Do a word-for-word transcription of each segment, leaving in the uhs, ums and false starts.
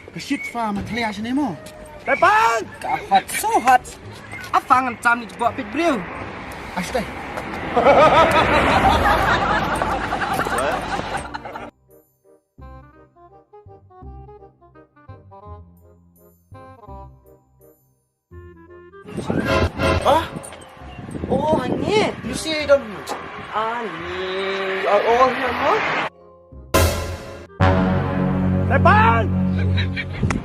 Ka shit fa ma thlia shane mo. Tepan! Ka hot, so hot. A fang an tam ni jbok pit briew. Astai. Ah? Oh, hangne. You see, I don't. Ah, ni. Are all here, no? Tepan!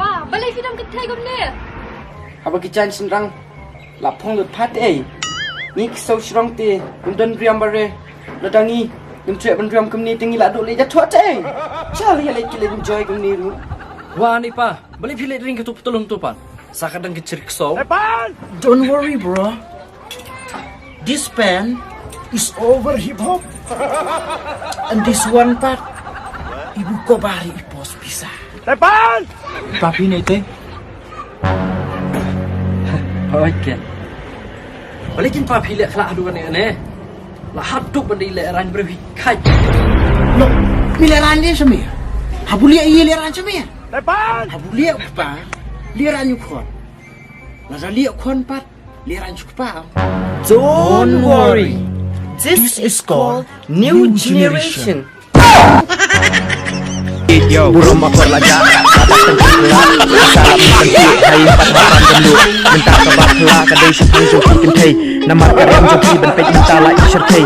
Pa, balei phi dang kynthei kumne? Haba ki jan shynrang la phong lut pat ei. Ngi ki saw shrong te ngim don riam bare. Lada ngi ngim treh ban riam kumne te ngi la duh leh jathuh te ei. Chal ïa leh ki leh enjoy kumne ruh. Wa ni pa, balei phi leh ring ka tu patulung tu pa. Sa ka dang ka chirkso. Don't worry, bro. This band is over hip hop. And this one part, ibu ko bari i pos pisa. Tepan! Papi ne te. Okay. Balikin papi le khla hadu ne ne. La hadu ban di le ran bre hi kai. No, mi le ran le sami. Habu le i le ran sami. Tepan! Habu le pa. Le ran yu khon. La da le khon pat. Liran jukpa. Don't worry. This is called new generation. Yo, burom akor laja. Salam tengkik hai empat makan gendut. Minta kabar kela kadai sempang jemput kentai. Nama karam jemput benpet minta lai sertai.